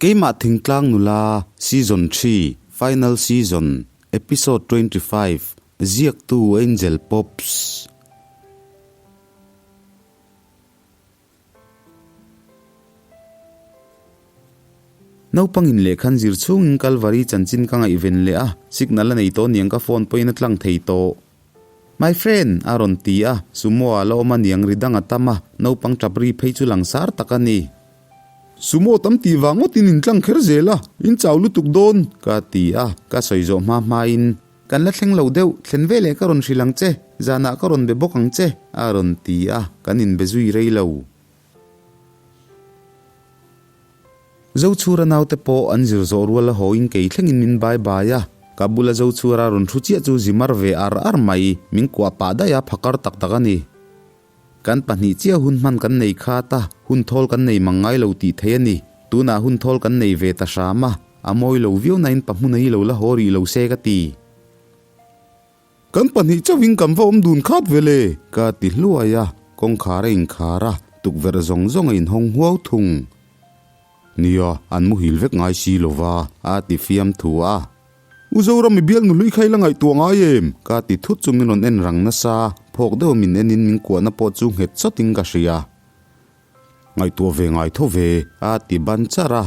Keimah Thingtlang Nula Season xii Final Season Episode 25 Ziaktu Angel Pops. Naupangin lehkhan zir chhungin Kalvari chanchin ka ngaihven leh a, signal a nei tawh niang ka phone pawhin a tlang thei tawh. My friend! a rawn ti a, sumo ah la awm a niang ri dang a tam a, naupang tap ri phei chu langsar tak a ni. Sumo tam tih vang ngawtin in tlang kher zel a, in chau lutuk dawn! ka ti a, ka sawi zawh hma hmain, Kan la thleng lo deuh, thlen veleh ka rawn hrilh ang che, zanah ka rawn be bawk ang che, a rawn ti a, kan inbe zui rei lo. Zochhura naute pawh an zir zawh rual a haw in kei thlengin min bai bai a, ka bula Zochhura rawn thu chiah chu zi mar ve ar ar mai, min kuah pah daih a, phakar tak tak a ni. Kan pahnih chiah hun hman kan nei khat a, hun thawl kan nei mang ngai lo tih theih a ni. Tunah hun thawl kan nei ve ta hram a, a mawi lo viau nain pahmun a hi lo la haw rih lo se ka ti. Kan pahnih chauhin kan va awm dun khat ve le, ka ti hluai a, kawngkhar a inkhar a, tukverh zawng zawng a inhawng huau thung. Nia, an muhil vek ngai si lo va, a ti fiam thu a. U Zoram i bial nuhlui kha i la ngaihtuah ngai em? Ka ti thut chu min rawn en rang nasa, phawk deuh min enin min kuahna pawh chu nghet chawtin ka hria. Ngaihtuah ve ngai tho ve, a ti ban char a.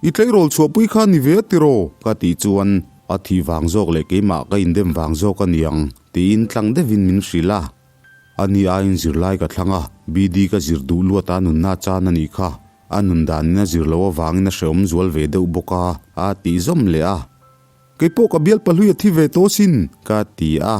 I tleirawl chhuahpui kha ni ve a tiraw? Ka tih chuan, A thi vang zawk leh keimah ka indem vang zawk a niang, tiin tlang deuhin min hrilh a. Ani aiin zirlai ka thlang a, BD ka zir duh luat a nunna chan a nih kha. A nun danin a zir loh avangin a hrehawm zual ve deuh bawk a, a tih zawm leh a. Kei pawh ka bial pahlui a thi ve tawh sin, ka ti a.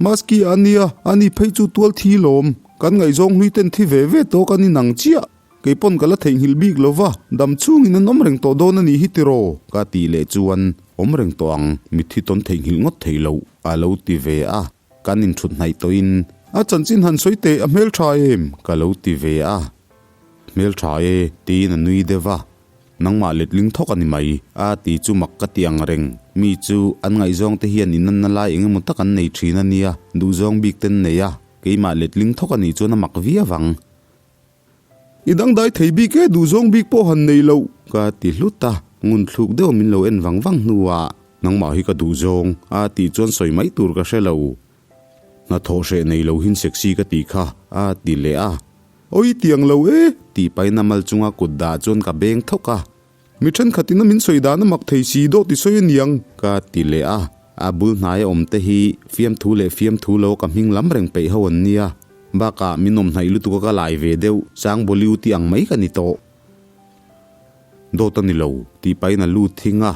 Maski a nia, ani phei chu tual thi lawm. Kan ngaihzawng hlui ten thi ve ve tawh kan inang chiah. Kei pawn ka la theihnghilh bik lo va, dam chhungin an awm reng tawh dawn a nih hi tiraw? Ka tih leh chuan, Awm reng tawh ang, mitthi tawn theihnghilh ngawt thei loh, a lo ti ve a. Kan inthut hnaih tawhin, A chanchin han sawi teh, a hmeltha em? Ka lo ti ve a. Hmeltha e, tiin a nui deuh a. Nangmah letling thawk a ni mai, a ti chu mak ka ti ang reng. Mi chu an ngaihzawng te hian inanna lai eng emaw tak an nei thin a nia, duhzawng bik ten nei a, keimah letling thawk a nih chuan a mak viau ang. I dangdai thei bik e, duhzawng bik pawh han nei loh, ka ti hlut a, ngun thluk deuh min lo en vang vang hnuah, Nangmah hi ka duhzawng, a tih chuan sawi mai tur ka hre lo. Hnathawh hreh nei lo hin sexy ka tih kha, a ti leh a. Awi tiang lo e, tih pahin a mal chunga kut dah chuan ka beng thawk a. Mi thenkhatin a min sawi dan a mak thei si dawt i sawi aniang, ka ti leh a. A bul hnaia awm te hi fiamthu leh fiamthu lo ka hming lam reng peih ho an nia. Bakah min awm hnaih lutuk a ka lai ve deuh, sang bawliu tih ang mai ka ni tawh. Dawt a ni lo, tih pahin a lut thing a.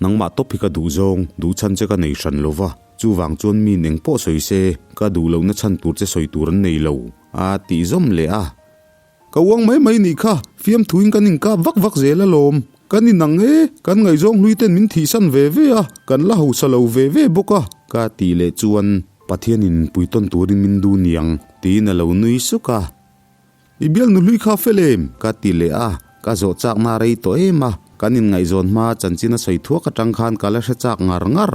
Nangmah tawp hi ka duh zawng, duh chhan che ka nei hran lo va, chuvang chuan mi eng pawh sawi se, ka duh lohna chhan tur che sawi tur an nei lo, a tih zawm leh a. Ka uang mai mai nih kha, fiamthuin kan inkap vak vak zel alawm. Kan inang e, kan ngaihzawng hlui ten min thihsan ve ve a, kan la hausa lo ve ve bawk a, ka tih leh chuan Pathianin puitawn turin min duh niang, tiin a lo nui suk a. I bial nu hlui kha fel em? Ka ti leh a, ka zawh chakna a rei tawh em a, kan inngaihzawn hma chanchin a sawi thuak atang khan ka la hre chak ngar ngar.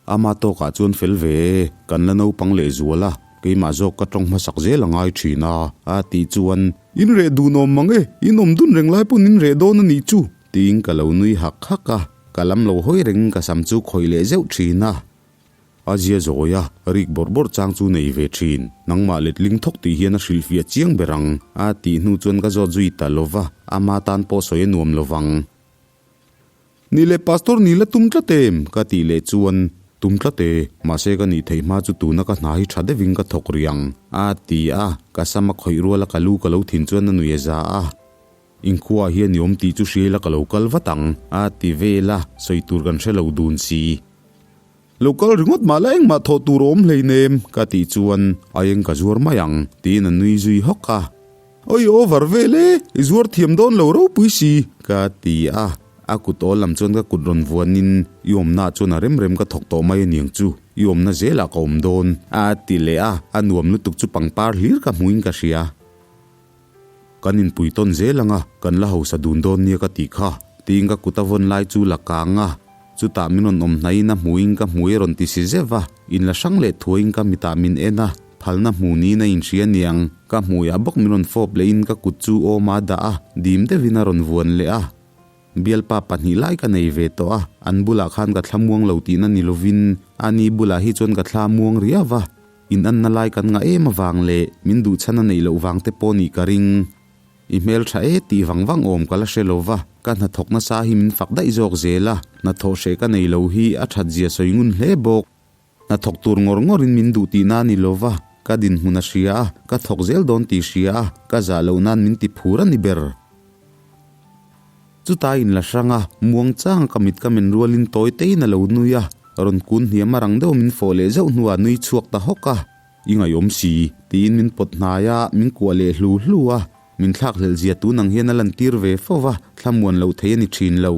Ama tawkah chuan fel ve e, kan la naupang leh zual a, keimah zawk ka tawng hmasak zel a ngai thin a, a tih chuan, In reh duhnawm mang e, in awm dun reng lai pawn in reh dawn a nih chu, tiin ka lo nui hak hak a, ka lam lo hawi rengin ka sam chu khawih leh zeuh thin a. A zia zawi a, rik bawrh bawrh chang chu nei ve thin. Nangmah letling thawk tih hian a hrilhfiah chiang ber ang, a tih hnu chuan ka zawt zui ta lo va, ama tan pawh sawi a nuam lo vang. Ni leh Pastor ni la tum tlat em? ka tih leh chuan, Tum tlat e, mahse ka nih theih hma chu tuna ka hna hi tha deuhin ka thawk rih ang, a ti a, ka sam a khawih ruala ka lu ka lo thin chuan a nui a za a. Inkhua hian i awm tih chu hria ila ka lo kal vat ang, a ti vel a, sawi tur kan hre lo dun si. Lo kal ringawt mah la engmah thawh tur a awm hleinem, ka tih chuan a eng ka zuar mai ang, tiin a nui zui hawk a. Awi over vel e, i zuar thiam dawn lo ropui si, ka ti a. A kut awl lam chuan ka kut rawn vuanin, I awmnaah chuan a rem rem ka thawk tawh mai aniang chu, i awmna zelah ka awm dawn, a ti leh a, a nuam lutuk chu pangpar hlir ka hmuin ka hria. Kan inpui tawn zel ang a, kan la hausa dun dawn nia ka tih kha, tiin ka kut a vawn lai chu la kang a. Chutah min rawn awm hnaiin a hmuiin ka hmui a rawn ti si zeuh a, in la hrang leh thuaiin ka mitah min en a. Phalna hmu niin a inhria niang, ka hmuiah bawk min rawn fawp lehin ka kut chu awma a dah a, dim deuhin a rawn vuan leh a. Bialpa pahnih lai ka nei ve tawh a, an bulah khan ka thla muang lo tihna ni lovin ani bulah hi chuan ka thla muang riau va, in anna lai kan ngah em avang leh min duhchhan a neih loh vang te pawh nih ka ring. I hmel tha e tih vang vang awm ka la hre lo va, ka hnathawk nasa hi min fak daih zawk zel a, hnathawh hreh ka nei lo hi a that zia sawi ngun hle bawk. Hnathawk tur ngawr ngawrin min duh tihna a ni lo va, ka dinhmun a hria a, ka thawk zel dawn tih hria a, ka zah loh nan min ti phur a ni ber. Chuta in la hrang a, muang chang a ka mit ka men rualin tawi tein a lo nui a, rawn kun hniam a rang deuh min fawh leh zauh hnuah a nui chhuak ta hawk a. I ngaihawm si, tiin min pawt hnai a, min kuah leh hlu hlu a, min thlakhlelh zia tun ang hian a lantir ve fo va, thlamuan loh thei a ni thin lo.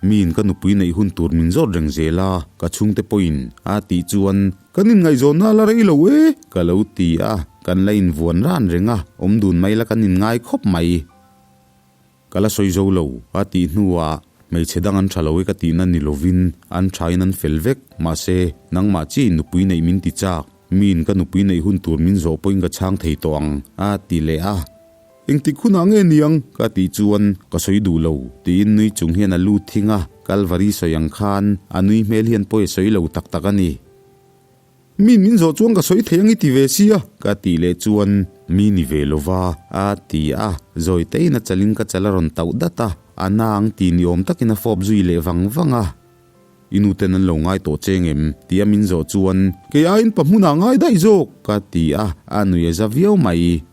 Miin ka nupui neih hun tur min zawt reng zel a, ka chhungte pawhin a tih chuan kan inngaihzawnna a la rei lo e ka lo ti a, kan la invuan ran reng a, awm dun mai la kan inngai khawp mai. Ka la sawi zo lo a tih hnuah hmeichhe dang an tha lo e ka tihna ni lovin an thain an fel vek, mahse nangmah chiahin nupui neih min ti chak, miin ka nupui neih hun tur min zawh pawhin ka chhang thei tawh ang a ti leh a. Engtik hunah nge niang? ka tih chuan ka sawi duh lo tiin nui chung hian a lu thing a, Kalvari sawi ang khan a nui hmel hian pawi a sawi lo tak tak a ni. Mi min zawh chuan ka sawi thei ang i ti ve sia ka tih leh chuan mi ni ve lo va a ti a, zawi tein a chalin ka chal a rawn tauh dat a, a na ang ti ni awm takin a fawp zui leh vang vang a. I nu ten an lo ngai tawh che ngem? Tia min zawh chuan kei aiin pa hmunah ngai daih zawk ka ti a, a nui a za viau mai.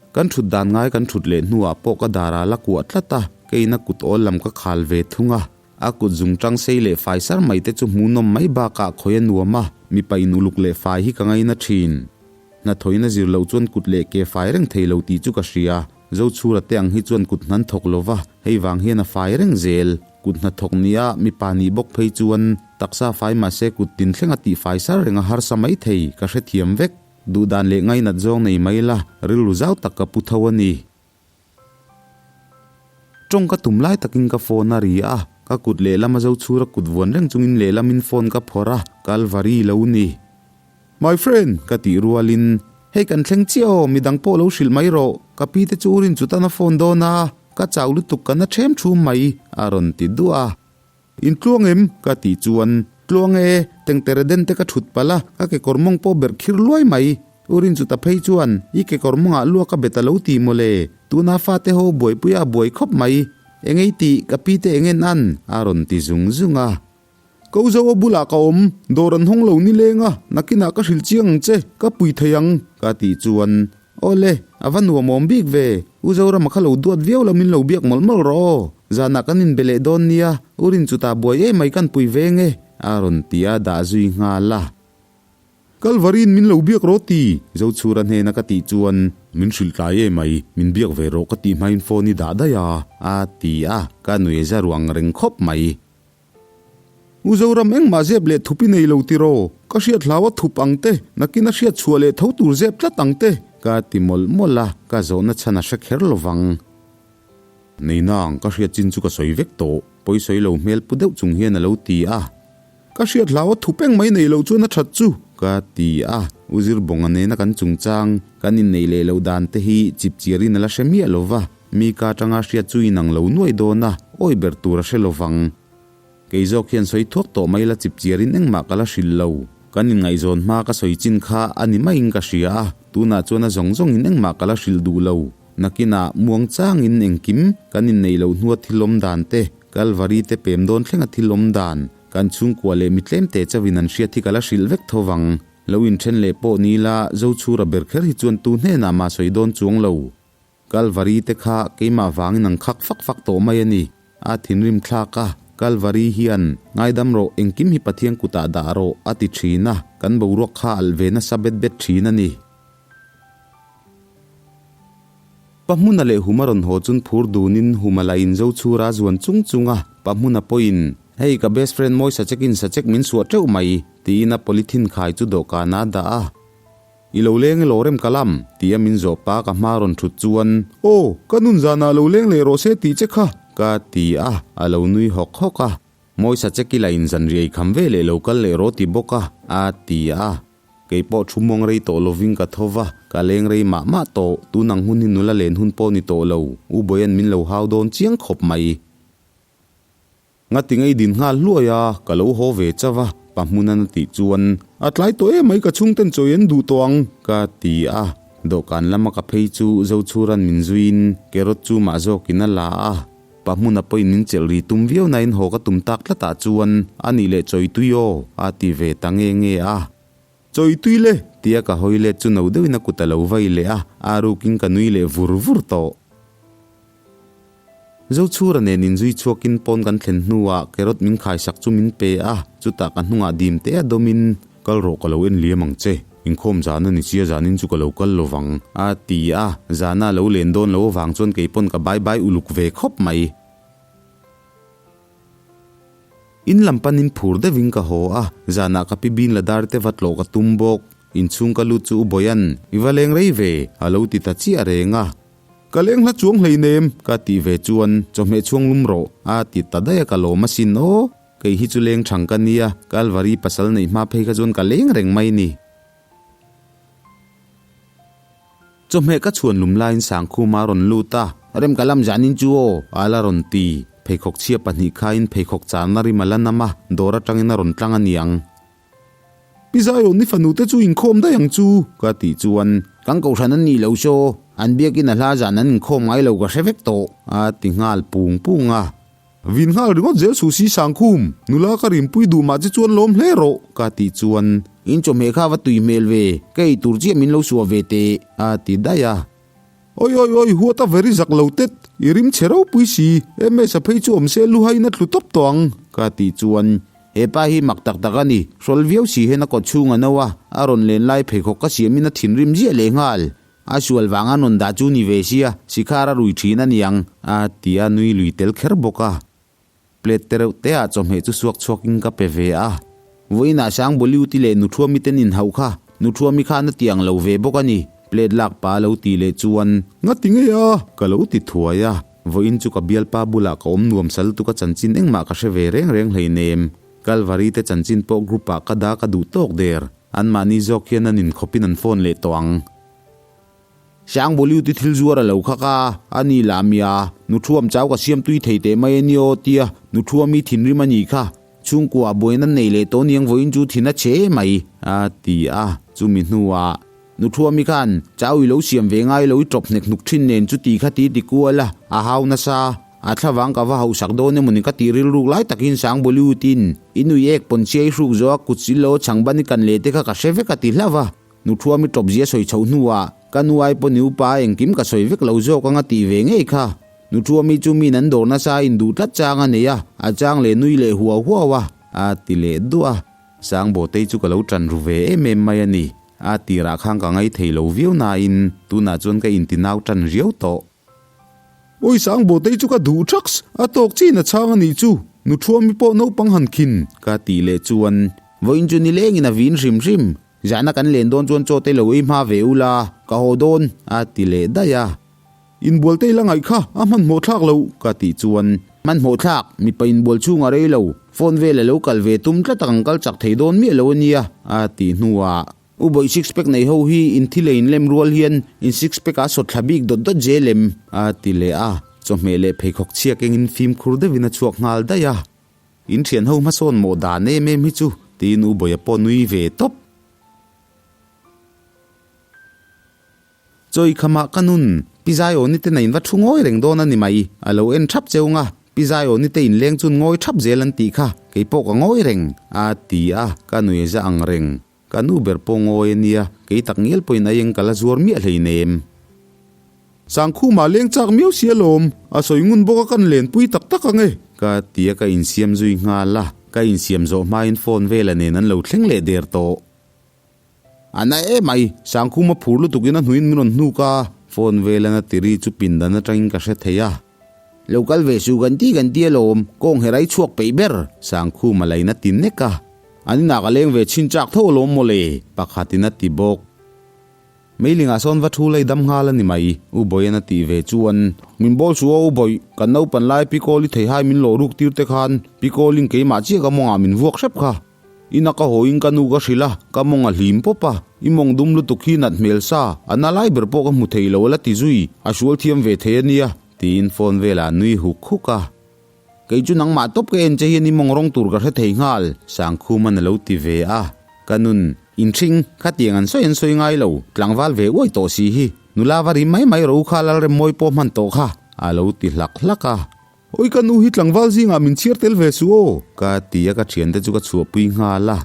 Kan thut dan ngai kan thut leh hnuah pawh ka darah la kuah tlat a, keiin a kut awl lam ka khal ve thung a. A kut zung tang sei leh fai sar mai te chu hmuhnawm mai bakah khawi a nuam a, mipa in uluk leh fai hi ka ngaina thin. Hnathawin a zir loh chuan kut leh ke fai reng thei lo tih chu ka hria. Zochhura te ang hi chuan kut hnan thawk lo va, hei vang hian a fai reng zel. Kut hnathawk nia mipa nih bawk phei chuan taksa fai mahse kut tin thleng a tih fai sar reng a harsa mai thei, ka hrethiam vek. Duhdan leh ngainat zawng nei mai la, rilru zau tak ka pu tho a ni. Tawng ka tum lai takin ka phone a ri a, ka kut lehlam a Zochhura kut vuan reng chungin lehlamin phone ka phawrh a, Kalvari lo ni. My friend! ka tih rualin, Hei kan thleng chiah aw, midang pawh lo hrilh mai rawh, ka pi te chu urin chutan a phone dawn a, ka chau lutuk ka na ṭhem ṭhum mai, a rawn ti duah a. In tluang em? ka tih chuan, Tluang e, tengtere den te ka ṭhut palh a, ka kekawr mawng pawh berh khir luai mai. Urin chuta phei chuan, I kekawr mawngah luak a bet a lo ti mawle, tuna fate ho buaipui a buai khawp mai. Engei tih, ka pi te eng en an? a rawn ti zung zung a. Ko zo a bulah ka awm, dawr an hawng lo ni leng a, nakinah ka hrilh chiang ang che, ka pui thei ang, ka tih chuan, Awle, a va nuam awm bik ve, U Zorama kha lo duat viau lo min lo biak mawlh mawlh rawh aw, zanah kan inbe leh dawn nia, U Rin chutah buai em mai kan pui ve nge, a rawn ti a dah zui nghal a. Kalvari'n min lo biak rawh ti, Zochhura hnena ka tih chuan, Min hrilh tlai em mai, min biak ve rawh ka tih hmain phone i dah daih a, a ti a, ka nui a za ruang reng khawp mai. U Zoram engmah zep leh thup i nei lo tiraw? Ka hriat hlau a thup ang te, nakin a hriat chhuah leh tho tur zep tlat ang te, ka ti mawlh mawlh a, ka zawhna chhan a hre kher lo vang. Nei nang, ka hriat chin chu ka sawi vek tawh, pawi sawi lo hmel pu deuh chung hian a lo ti a. Ka hriat hlau a thup engmah i nei loh chuan a that chu, ka ti a. U Zirbawnga nena kan chungchang, kan inneih leh loh dan te hi chipchiarin a la hre miah lo va. Mi ka atanga hriat chu inang lo nuai dawn a, awi ber tur a hre lo vang. Kei zawk hian sawi thuak tawh mai la chipchiarin engmah ka la hrilh lo. Kan inngaihzawn hma ka sawi chin kha a ni maiin ka hria a, tunah chuan a zawng zawngin engmah ka la hrilh duh lo. Nakinah muang changin engkim kan inneih loh hnua thil awm dan te, Kalvari te pem dawn thlenga thil awm dan, kan chhungkua leh mi tlemte chauhin an hriat hi ka la hrilh vek tho vang. Lo inthen leh pawh ni la, Zochhura ber kher hi chuan tu hnenah mah sawi dawn chuang lo. Kalvari te kha keimah vangin an khak fak fak tawh mai a ni. A thinrim thlak a, Kalvari hian, Ngaidam rawh, engkim hi Pathian kutah dah rawh, a ti thin a, kan boruak kha alh ve nasa bet bet thin a ni. Pahmuna leh Huma rawn haw chun phur dunin Huma lah in Zochhura a zuan chung chung a, Pahmuna pawhin, Hei ka best friend mawi sachekin sachek min suah teuh mai, tiin a polythene khai chu dawhkanah a dah a. I lo leng elaw rem ka lam? Tia min zawh pa ka hma rawn thut chuan, Aw, ka nun zanah lo leng leh rawh se tih che kha, ka ti a, a lo nui hawk hawk a. Mawisa che kila in zanriah i kham ve leh lo kal leh rawh ti bawk a, a ti a. Kei pawh thu mawng rei tawh lovin ka tho va, ka leng rei mah mah tawh, tun ang hun hi nula len hun pawh ni tawh lo, U Bawia'n min lo hau dawn chiang khawp mai. Ngati ngei din nghal hluai a, ka lo haw ve chauh a, pa hmunan a tih chuan, A tlai tawh em mai ka chhungten chawi an duh tawh ang, ka ti a. Dawhkan lama ka phei chu Zochhura'n min zuiin carrot chu mah zawkin a la a. Pa hmuna pawhin min chelh ri tum viau nain haw ka tum tak tlatah chuan, A nih leh chawi tui aw, a ti ve ta nge nge a. Chawi tui le! tia ka hawi let chu no deuhin a kut a lo vai leh a, a rukin ka nui leh vur vur tawh. Zochhura nen inzui chhuakin pawn kan thlen hnuah carrot min khaisak chu min pe a, chutah ka hnungah dim te a dawmin, Kal rawh ka lo en liam ang che, inkhawm zan a ni sia zanin chu ka lo kal lo vang, a ti a, zana a lo len dawn lo avang chuan kei pawn ka bai bai uluk ve khawp mai. In lam panin phur deuhin ka haw a, zanah ka pi bin la dar te va tlawh ka tum bawk. Inchhung ka lut chu U Bawia'n, I va leng rei ve, a lo ti ta chiah reng a. Ka leng hla chuang hleinem, ka tih ve chuan, Chawhmeh chhuang lum rawh, a ti ta daih a ka lawm asin aw. Kei hi chu leng thang ka nia, Kalvari pasal neih hma phei kha chuan ka leng reng mai ni. Chawhmeh ka chhuan lum laiin Sangkhuma a rawn lut a, Rem ka lam zanin chu aw, a la rawn ti. Pheikhawk chhia pahnih khaiin pheikhawk charna rim a la nam a, dawr atangin a rawn tlang a niang. Pi Zion i fanu te chu inkhawm daih ang chu, ka tih chuan. Kan kohhran an nih lo saw, an biakin a hla zan an inkhawm ngai lo ka hre vek tawh, a ti nghal pung pung a. Vin nghal ringawt zel suh si Sangkhum, nula ka rimpui duh mah che chuan lawm hle rawh, ka tih chuan. In chawhmeh kha va tui hmel ve, ka ei tur chiah min lo suah ve teh, a ti daih a. Oi oi oi, huat a veri zak lo tet, i rim chhe ropui si, MS a phei chu awm se luhaiin a tlu tawp tawh ang, ka tih chuan. He pa hi mak tak tak a ni, hrawl viau si hian a kawt chhung a no a, a rawn len lai pheikhawk ka siamin a thinrim ziah leh nghal. A sual vang a rawn dah chu ni ve sia, sikhar a rui thin a niang, a ti a nui lui tel kher bawk a. Plate te reuh te ah chawhmeh chu suak chhuakin ka pe ve a. Vawiinah Sangboliuti leh Nuthuami ten inhauh kha Nuthuami khan a ti ang lo ve bawk a ni. Plate lak pa a lo tih leh chuan, Nga ti ngei a? ka lo ti thuai a. Vawiin chu ka bialpa bulah ka awm nuam sal tuk a chanchin engmah ka hre ve reng reng hleinem. Kalvari te chanchin pawh group ah ka dah ka duh tawk der. Anmahni zawk hian an inkhawpin an phone leh tawh ang. Sangboliuti thil zuar a lo khak a, a ni lah mia, Nuthuam chau ka siam tui thei teh mai a ni aw tia Nuthuami thinrim a nih kha, chhungkua buaina nei leh tawh niang vawiin chu thin a chhe mai, a ti a, chumi hnuah Nuthuami khan chau i lo siam ve ngai lo i tawp hnek hnuk thin nen chuti kha ti ti kual a, a hau nasa, a thlavang ka va hauhsak dawn emaw ni ka tih rilruk lai takin Sangboliutin i nui ek pawn chiai hruk zawh a kut silo chhangban i kan leh te kha ka hre vek a ti hlauh a. Nuthuami tawpzia sawi chhoh hnuah ka nu ai pawh ni upa engkim ka sawi vek lo zawk anga tih ve ngei kha. Nuthuami chu min an dawr nasa a induh tlat chang a nei a, a chang leh nui leh huau huau a, a ti leh duah a. Sangbawtei chu ka lo tan ru ve em em mai a ni. A tirah khan ka ngai thei lo viau nain tunah chuan ka inti nau tan riau tawh. Awi Sangbawtei chu ka duh thaks, a tawk chin a chhang a nih chu, Nuthuami pawh naupang han khin ka tih leh chuan vawiin chu nilengin a vin hrim hrim. Zahna kan len dawn chuan chaw te lo ei hma ve ula, ka haw dawn, a ti leh daih a. Inbual te ila ngaih kha, a hmanhmawh thlak lo, ka tih chuan. Hmanhmawh thlak, mipa inbual chhung a rei lo, phone vel a lo kal ve tum tlat a kan kal chak thei dawn miah lo a nia, a tih hnuah. U Bawih six pack nei ho hi in thi leh in lem rual hian in six pack ah sawt thla bik dawt dawt zel em? a ti leh a, chawhmeh leh pheikhawk chhia kengin fimkhur deuhin a chhuak nghal daih a. In thian ho hmasawn mawh dan em em hi chu, tiin U Bawia pawh nui ve tawp. Chawi khamah ka nun, Pi Zaiawni te na in va thu ngawi reng dawn a ni mai, a lo en thap cheu nga, Pi Zaiawni te inleng chun ngawi thap zel an tih kha, kei pawh ka ngawi reng, a ti a, ka nui za ang reng. Ka nu ber pawh ngawi a nia, kei tak ngial pawhin aieng ka la zuar miah hleinem. Sangkhumah leng chak miau si alawm, a sawi ngun bawk a kan lenpui tak tak ang e. Ka ti a ka insiam zui nghal a, ka insiam zawh hmain phone vela nen an lo thleng leh der tawh. A na em ai, Sangkhuma phur lutukin a hnuin min rawn hnuk a, phone velan a tiri chu pindan atangin ka hre thei a. Lo kal ve suh kan ti kan ti alawm, kawng her ai chhuak peih ber, Sangkhuma lain a ti nek a. An inah ka leng ve chhin chak tho alawm mawle, pakhatin a ti bawk. Meilingah sawn va thu lei dam nghal a ni mai, U Bawian a tih ve chuan. Min bawl suh aw U Bawih, kan naupan lai Pi Kawli theihai min lawh ruk tir te khan Pi Kawlin keimah chiah ka mawngah min vuak hrep kha. Ina ka hawiin ka nu ka hrilh a, ka mawng a hlim pawp a, i mawng dum lutuk hi nat hmel sa, a na lai ber pawh ka hmu thei lo a la ti zui, a sual thiam ve thei a nia, tiin phone velah a nui huk huk a. Kei chu nangmah tawp ka en che hian i mawng rawng tur ka hre thei nghal, Sangkhuman a lo ti ve a. Ka nun, inhring, khatiang an sawi an sawi ngai lo, tlangval ve uai tawh si hi, nula va rim mai mai rawh u kha Lalremmawi pawh hman tawh kha, a lo ti hlak hlak a. Oi ka nu hi tlangval zingah min chhiar tel ve suh aw, ka ti a ka thiante chu ka chhuahpui nghal a.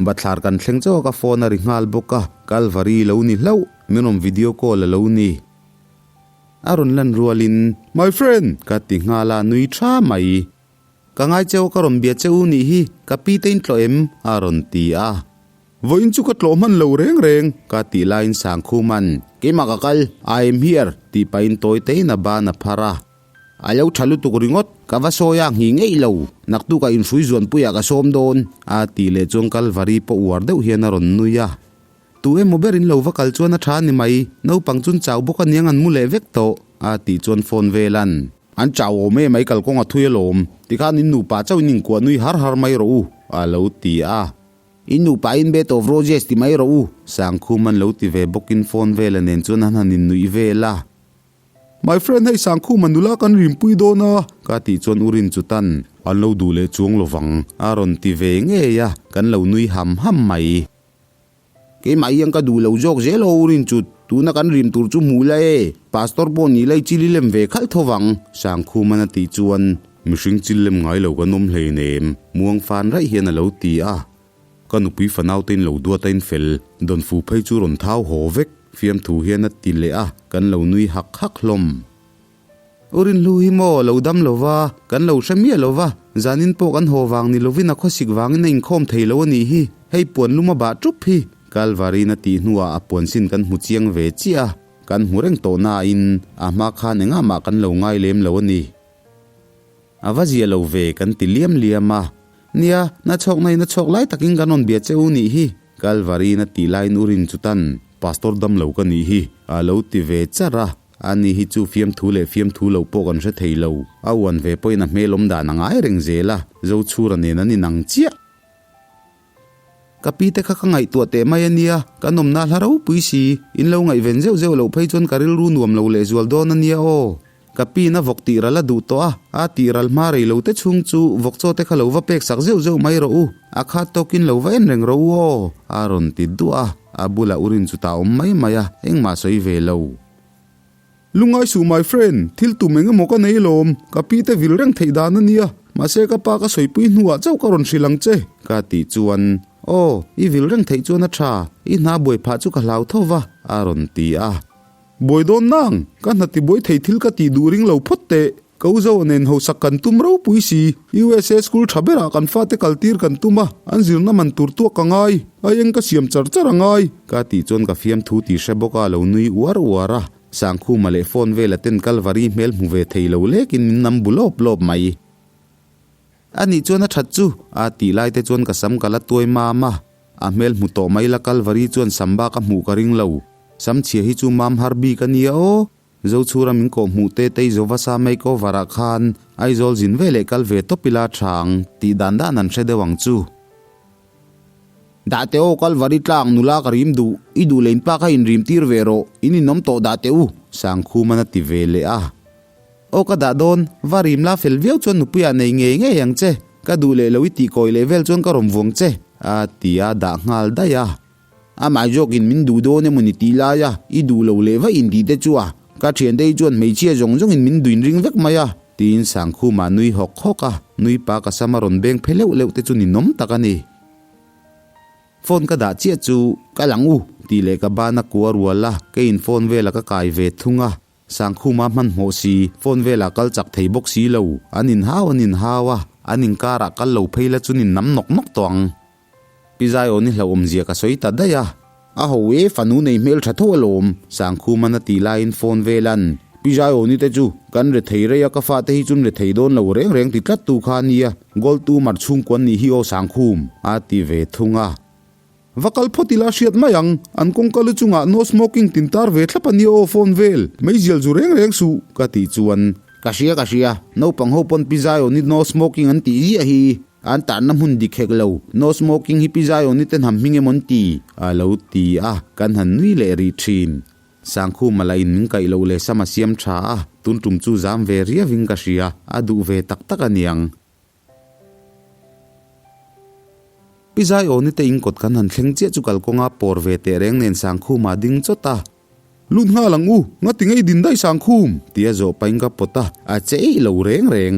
Bathlar kan thleng chauh a ka phone a ri nghal bawk a, Kalvari lo ni hlauh, min rawn video call a lo ni. A rawn lan rualin, My friend! ka ti nghal a, nui tha mai. Ka ngai cheu a ka rawn bia che u nih hi, ka pi te in tlawh em? a rawn ti a. Vawiin chu ka tlawh hman lo reng reng, ka tih laiin Sangkhuman, Keimah ka kal, I am here, tih pahin tawi tein a ban a phar a. A lo tha lutuk ringawt, ka va sawi a nghih ngeih lo, naktukah inhrui zuanpuiah ka sawm dawn, a tih leh chuan Kalvari pawh uar deuh hian a rawn nui a. Tu emaw ber in lo va kal chuan a tha a ni mai, naupang chun chau bawk a niang an mu leh vek tawh, a tih chuan phone velan. An chau awm em ai kalkawng a thui alawm, tikhan in nupa chauhin inkuah nui har har mai rawh u, a lo ti a. In nupa in bed of roses ti mai rawh u, Sangkhum an lo ti ve bawkin phone vela nen chuan an han innuih vel a. My friend hei Sangkhuma nula kan rimpui dawn a, ka tih chuan u Rin chutan an lo duh leh chuang lovang a rawn ti ve ngei a, kan lo nui ham ham mai. Keimah hian ka duh lo zawk zel aw u Rin chut, tuna kan rim tur chu hmuh la e, pastor pawh ni la i chili lem ve khalh tho vang, Sangkhuman a tih chuan mihring chil lem ngai lo kan awm hleinem, muang fan raih hian a lo ti a. Ka nupui fanau te in lo duat a in fel, Dawnfu phei chu rawn thau haw vek, fiamthu hian a ti leh a, kan lo nui hak hak hlawm. U Rinhlu hi maw lo dam lo va, kan lo hre miah lo va, zanin pawh kan haw vang ni lovin a khawsik vangin a inkhawm thei lo a nih hi, hei puan lum a bah ṭup hi, Kalvarin a tih hnuah a puan sin kan hmu chiang ve chiah a, kan hmu reng tawh nain a hma khan engah mah kan lo ngai lem lo a ni. A va zia lo ve kan ti liam liam a. Nia, na chhawk na in a chhawk lai takin kan rawn bia che u nih hi, Kalvari-in a tih laiin u rin chutan, Pastor dam lo ka nih hi, a lo ti ve char a. Ani hi chu fiamthu leh fiamthu lo pawh kan hre thei lo. A uan ve pawhin a hmel awm dan a ngai reng zel a, Zochhura nen an inang chiah. Ka pi te kha ka ngaihtuah teh mai a nia, kan awmna hla ropui si, in lo ngaihven zeuh zeuh loh phei chuan ka rilru nuam lo leh zual dawn a nia aw. Ka piin a vawk tih ral a duh tawh a, a tih ral hma rei lo te chhung chu vawk chaw te kha lo va pek sak zeuh zeuh mai rawh u, a khat tawkin lo va en reng rawh u aw, a rawn ti duah a, a bulah u rin chu ta awm mai mai a, engmah sawi ve lo. Lungai suh my friend, thil tum eng emaw ka nei lawm, ka pi te vil reng theih dan a nia, mahse ka pa ka sawipui hnuah chauh ka rawn hrilh ang che, ka tih chuan, Aw, i vil reng theih chuan a tha, i hna buai phah chu ka hlau tho va, a rawn ti a. Buai dawn nang, ka hna ti buai thei thil ka tih duh ring lo phawt teh, ka u Zoa nen hausak kan tum ropui si, USA school tha berah kan fate kal tir kan tum a, an zirna man tur tuak ka ngai, a eng ka siam char char a ngai, ka tih chuan ka fiamthu tih hre bawk a lo nui uar uar a. Sangkhuma leh phone vela ten Kalvari hmel hmu ve thei lo lekin min nam bu lawp lawp mai. A nih chuan a that chu, a tih lai te chuan ka sam ka la tuai mam a. A hmel hmu tawh mai la Kalvari chuan sam bak a hmuh ka ring lo. Sam chhia hi chu mam har bik a nia aw. Zochhura min kawh hmuh te tei Zovasa makeover ah khan Aizawl zin ve leh kal ve tawp ila tha ang tih dan dan an hre deuh ang chu. Dah teh aw Kalvari tlang nula ka rim duh, i duh leh in pa kha in rim tir ve rawh, in inawm tawh dah teh u, Sangkhuman a ti ve leh a. Aw ka dah dawn, va rim la fel viau chuan nupuiah nei ngei ngei ang che, ka duh leh lo i tih kawi leh vel chuan ka rawn vuang che, a ti a dah nghal daih a. Amah zawkin min duh dawn emaw ni tih lai a, i duh lo leh vaih in tih te chu a, ka thiante hi chuan hmeichhia zawng zawngin min duin ring vek mai a, tiin Sangkhuma nui hawk hawk a, nui pa ka sam a rawn beng phe leuh leuh te chu ninawm tak a ni. Phone ka dah chiah chu ka lang u tih leh ka ban a kua rual a, kei in phone vela ka kai ve thung a, Sangkhuma hmanhmawh si, phone vela kal chak thei bawk si lo, an inhau an inhau a, an inkarah kal lo phei la chuan in nam nawk nawk tawh ang. Pi Zaiawni hlauhawm zia ka sawi ta daih a, a ho e fanu nei hmel tha tho alawm, Sangkhuman a tih laiin phone velan Pi Zaiawni te chu kan re thei rei a ka fate hi chun re thei dawn lo reng reng ti tlat tu kha a nia, Gold tumar chhungkuan nih hi aw Sangkhum a ti ve thung a. Va kal phawt ila hriat mai ang, an kawngka lu chungah no smoking tin tar ve thlap a nia aw phone vel, meizial zu reng reng suh ka tih chuan. Ka hria ka hria, naupang ho pawn Pi Zion-i no smoking an tih ziah hi an tarna hmun dik hek lo, no smoking hi Pi Zion-i te hnam hming emaw an ti? A lo ti a, kan han nui leh rih thin. Sangkhuma lah in min kaih loh leh sam a siam tha a, tun tum chu zam ve riavin ka hria, a duh ve tak tak a niang. Pi Zaiawni te in kawt kan han thleng chiah chu kalkawnga pawr ve teh reng nen Sangkhuma a ding chawt a. Lut nghal ang u, ngati ngei din daih Sangkhum? Tia zawh pahin ka pawt a, a che eih lo reng reng.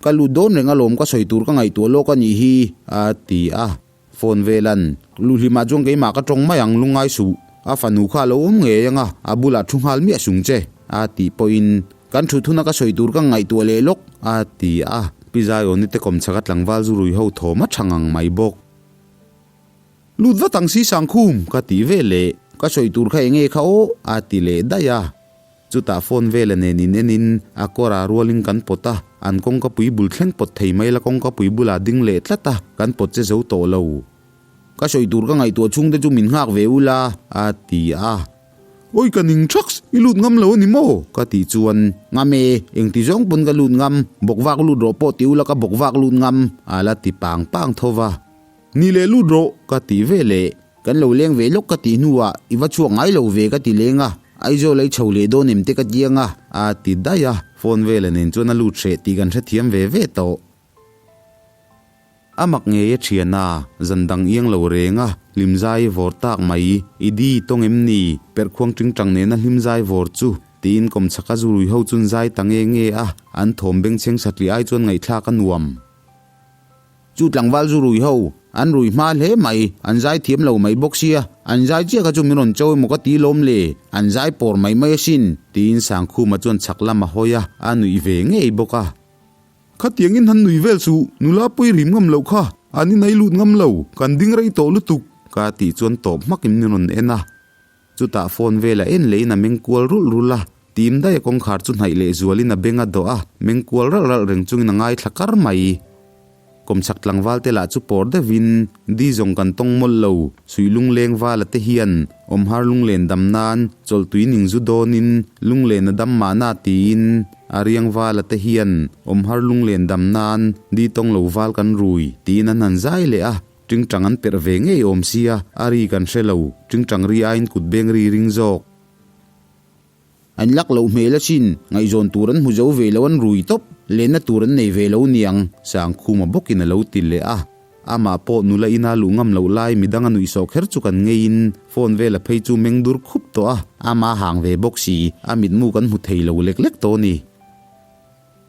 Ka lut dawn reng alawm ka sawi tur ka ngaihtuah lawk a nih hi, a ti a. Phone velan, Luhlimah chuan keimah ka tawng mai ang lungngai suh, a fanu kha a lo awm ngei ang a, a bulah thu nghal miah sung che, a tih pawhin, Kan thut huna ka sawi tur ka ngaihtuah leh lawk, a ti a. Pi Zaiawni te kawmchhak a tlangval zu rui ho thawm a tha ngang mai bawk. Lut vat ang si Sangkhum, ka ti ve leh. Ka sawi tur kha enge kha aw, a ti leh daih a. Chutah phone vela nen in enin a kawrah rualin kan pawt a, an kawngka pui bul thleng pawt thei mai la kawngka pui bulah ding leh tlat a, kan pawt che zo tawh lo. Ka sawi tur ka ngaihtuah chhungte chu min nghak ve ula, a ti a. Awi ka ning thaks, i lut ngam lo a ni maw? ka tih chuan, Ngam e, engti zawng pawn ka lut ngam, bawkvak lut rawh pawh ti ula ka bawkvak lut ngam, a la ti pang pang tho va. Ni leh lut rawh, ka ti ve leh. Kan lo leng ve lawk ka tih hnuah i va chhuak ngai lo ve ka ti leng a, Aizawl ei chho leh dawn em te ka tiang a, a ti daih a, phone vela nen chuan a lut hreh tih kan hrethiam ve ve tawh. A mak ngei a thian a, zan dang iang lo reng a, hlimzai vawr tak mai, i di tawng em ni, perhkhuang tingtang nena hlimzai vawr chu, tiin kawmchhaka zurui ho chun zai ta nge nge a, an thawm bengchheng satliah ai chuan ngaihthlak a nuam. Chu tlangval zu rui ho, an rui hma hle mai, an zai thiam lo mai bawk sia, an zai chiah kha chu min rawn cho emaw ka ti lawm le, an zai pawr mai mai asin, tiin Sangkhuma chuan chhak lam a hawi a, a nuih ve ngei bawk a. Khatiangin han nui vel suh, nula pui rim ngam loh kha, an inai lut ngam lo, kan ding rei tawh lutuk, ka tih chuan tawp hmakin min rawn en a. Chutah phone vela en lehin a meng kual rulh rulh a, tim daih a kawngkhar chu hnaih leh zualin a beng a dawh a, meng kual ralh ralh reng chungin a ngaithla kar mai. Kawmchhak tlangval te lah chu pawr deuhin, Di zawng kan tawng mawlh lo, suih lungleng vala te hian awmhar lunglen dam nan chawlhtui ning zu dawnin lunglen a dam mahna tiin a riang vala te hian awmhar lunglen dam nan di tawng lo val kan rui tiin an han zai leh a. Tingtang an perh ve ngei awm sia, a ri kan hre lo, tingtang ri aiin kut beng ri ring zawk. An lak loh hmel asin, ngaihzawn tur an hmu zo ve lo an rui tawp, lenna tur an nei ve lo niang, Sangkhuma bawkin a lo ti leh a. Amah pawh nula ina luh ngam loh lai midang a nuih sawh kher chu kan ngeiin phone vela phei chu meng dur khup tawh a, amah a hang ve bawk si, a mitmu kan hmu thei lo lek lek tawh a ni.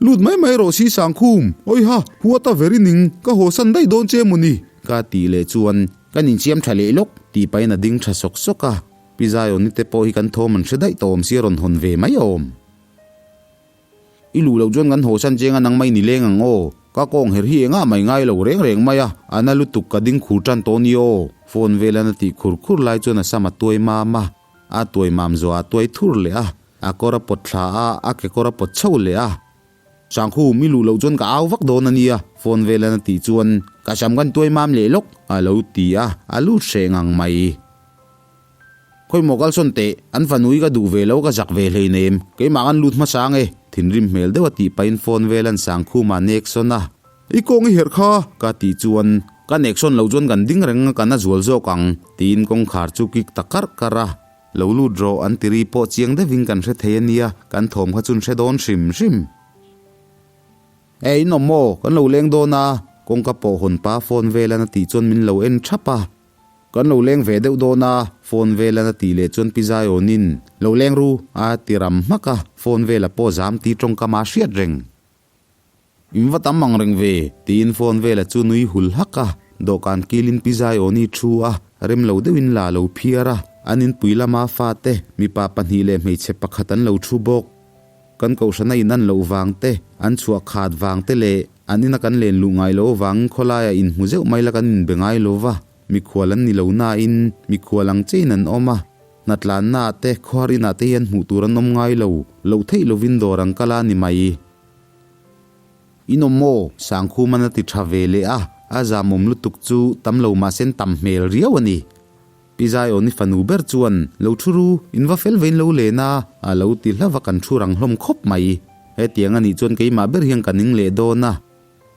Lut mai mai rawh si Sangkhum, awiha, huat a veri ning, ka haw san daih dawn che maw ni? Ka tih leh chuan kan insiam tha leh lawk tih pahin a ding tha sawk sawk a, Pi Zaiawni te pawh hi kan thawm an hre daih tawh awm sia rawn hawn ve mai awm. I luh loh chuan kan haw san cheng a nang mai ni leng ang aw, ka kawng her hi engah mai ngai lo reng reng mai a, a na lutuk ka ding khur tan tawh ni aw, phone velan a tih khur khur lai chuan a sam a tuai mam a, a tuai mam zawh ah a tuai thur leh a, A kawr a pawt thla a, a kekawr a pawt chho leh a. Sangkhu, mi luh loh chuan ka au vak dawn a nia, phone velan a tih chuan ka sam kan tuai mam leh lawk, a lo ti a, a lut hreh ngang mai. Khawimaw kalsawn teh, an fanu hi ka duh ve lo ka zak ve hleinem, keimah kan lut hmasa ang e, thinrim hmel deuh a tih pahin phone velan Sangkhuma nek sawn a. I kawng i herh kha, ka tih chuan ka nek sawn loh chuan kan ding reng a kan a zual zawk ang, tiin kawngkhar chu kik ta karh karh a. Lo lut rawh an ti ri pawh chiang deuhin kan hre thei a nia, kan thawm kha chun hre dawn hrim hrim. E in awm maw, kan lo leng dawn a, kawngka pawh hawn pa phone velan a tih chuan min lo en thap a. Kan lo leng ve deuh dawn a, phone velan a tih leh chuan Pi Zaiawnin, Lo leng ru, a ti ram hmak a, phone vela pawh zam ti tawngkam a hriat reng. In va tam ang reng ve, tiin phone vela chu nui hul hak a, dawhkan kilin Pi Zaiawni thu a, rem lo deuhin la lo phiar a, an inpui lama fate, mipa pahnih leh hmeichhe pakhat an lo thu bawk. Kan kohhrana in an loh vang te, an chhuah khat vang te leh an ina kan len luh ngai lo avangin khawlaiah inhmu zeuh mai la kan inbe ngai lo va, mikhual an ni lo nain mikhual ang chein an awm a, hnatlannaah te, khuar inah te hian hmuh tur an awm ngai lo, loh theih lovin dawr ang kal a ni mai. In awm maw? Sangkhuman a ti tha ve leh a. A zamawm lutuk chu tam lo mahse an tam hmel riau a ni. Pi Zaiawni fanu ber chuan, Lo thu ru, in va fel vein lo len a, a lo ti hlauh a kan thu rang hlawm khawp mai. Hetiang a nih chuan keimah ber hian ka ning leh dawn a.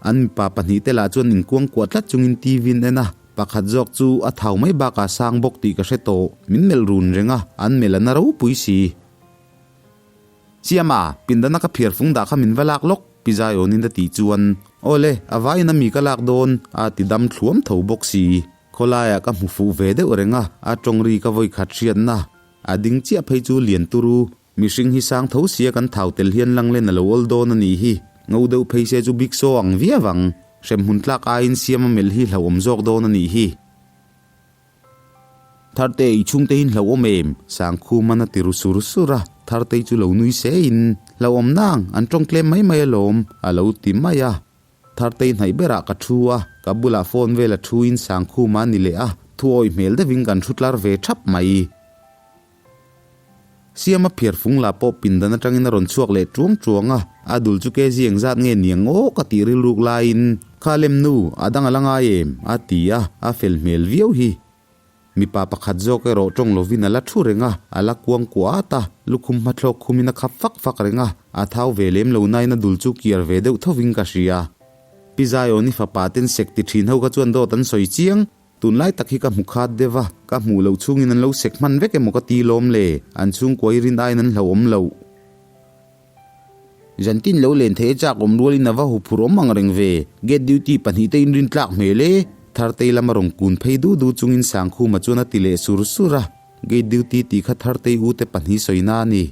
An mipa pahnihte lah chuan inkuangkuah tlat chungin TV an en a, pakhat zawk chu a thau mai bakah sang bawk tih ka hre tawh, min melh run reng a, an melh a na ropui si. Siama, pindana ka phiar fung dah kha min va lak lawk, Pi Zaiawnin a tih chuan, Aw le, a vaiin a mi ka lak dawn, a ti dam thluam tho bawk si. Khawlaiah ka hmu fuh ve deuh reng a, a tawng ri ka vawi khat hriatna. A ding chiah phei chu lian turu, mihring hi sang tho sia kan thau tel hian langlen a lo awl dawn a nih hi. Ngo deuh phei se chu bik saw ang viau ang. Hremhmun tlak aiin siam a melh hi hlauhawm zawk dawn a nih hi. Tharte i chhungte hi hlauhawm em? Sangkhuman a ti ru sur sur a, Thartei chu lo nui se in, Hlauhawm nang, an tawng tlem mai mai alawm, a lo ti mai a. Thartei hnaih berah ka thu a, ka bulah phone vel a thu in Sangkhuma a ni leh a, thu awih hmel deuhin kan thu tlar ve thap mai. Siama phiar fung lah pawh pindan atangin a rawn chhuak leh tuang tuang a, a dul chu kg engzat nge niang aw ka tih rilruk laiin, Kha lem nu, a dang a la ngai em? a ti a, a fel hmel viau hi. Mipa pakhat zawk erawh tawng lovin a la thu reng a, a la kuang kuah at a, lukhum hmathlawk khumin a khap fak fak reng a, a thau ve lem lo nain a dul chu kiar ve deuh thovin ka hria. Pi Zaiawni fapa ten sek ti thin ho kha chuan dawt an sawi chiang. Tunlai tak hi ka hmu khat deuh a, ka hmuh loh chhungin an lo sek hman vek emaw ka ti lawm le, an chhungkua i rin aiin an hlauhawm loh. Zantin lo len thei a chak awm rualin a va huphurh awm ang reng ve, gate duty pahnihte in rin tlak hmel e, Thartei lama rawn kun phei du du chungin Sangkhuma chuan a ti leh sur sur a, gate duty tih kha Thartei ute pahnih sawina a ni.